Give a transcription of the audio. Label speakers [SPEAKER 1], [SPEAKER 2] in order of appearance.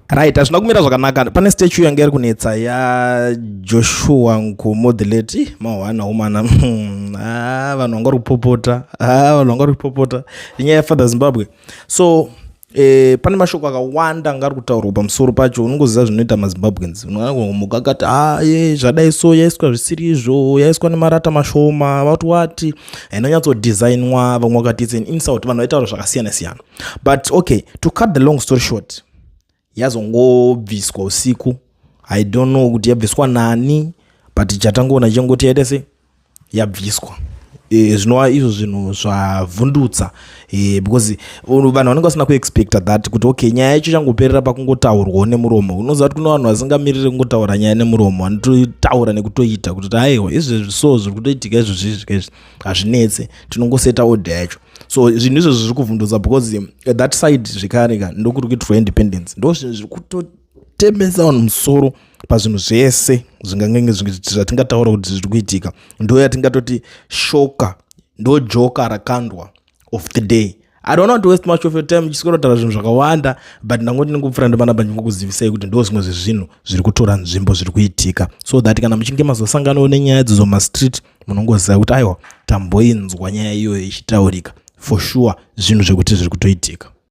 [SPEAKER 1] Right, hazvina kumira zvakanaka. Pane statue yanga iri kunetsa yaJoshua Nkomo the late mahwana umana. Ah, vanhu vanga vari kupopota. Ah, vanhu vanga vari kupopota inyaya yaFather Zimbabwe. So pane mashoko akawanda anga ari kutaurwa pamusoro pacho. Unongoziva zvinoita maZimbabweans, unomuka akati a ye zvadai, so yaiswa zvisiri izvo, yaiswa nemarata mashoma, vati wati hainonyatsodesignwa. Vamwe vakati it's an insult. Vanhu vaitaura zvakasiyana siyana, but okay, to cut the long story short, yazongobviswa usiku. I don't know kuti yabviswa nani, but chatangoona chengoti yaita sei, yabviswa. Zvinova izvo zvinhu zvavhundutsa, because vanhu vanenge vasina kuexpecta that kuti okay, nyaya yacho changoperera pakungotaurwawo nemuromo. Unoziva kuti kune vanhu vasingamiriri kungotaura nyaya nemuromo, vanototaura nekutoita kuti aiwa, izvezvi so zviri kutoitika izvozvi izvi hazvinetse, tinongoseta order yacho. So zvinhu izvozvo zviri kuvhundutsa because at that side zvekare ka ndokuri kuitirwa independence. Ndo zvinhu zviri kutotemesa vanhu musoro pazvinhu zvese zvingangenge zvatingataura kuti zviri kuitika. Ndo yatingatoti shocker, ndo joker rakandwa of the day. I don't want to waste much of your time chisikotaura zvinhu zvakawanda, but ndangoti ndingopfuura ndipanapa ndingokuzivisai kuti ndo zvimwe zvezvinhu zviri kutora nzvimbo, zviri kuitika, so that kana muchinge mazosanganawo nenyaya idzodzo mastreet, munongoziva kuti aiwa, tamboinzwa nyaya iyoyo ichitaurika. For sure zvinhu zvekuti zviri kutoitika.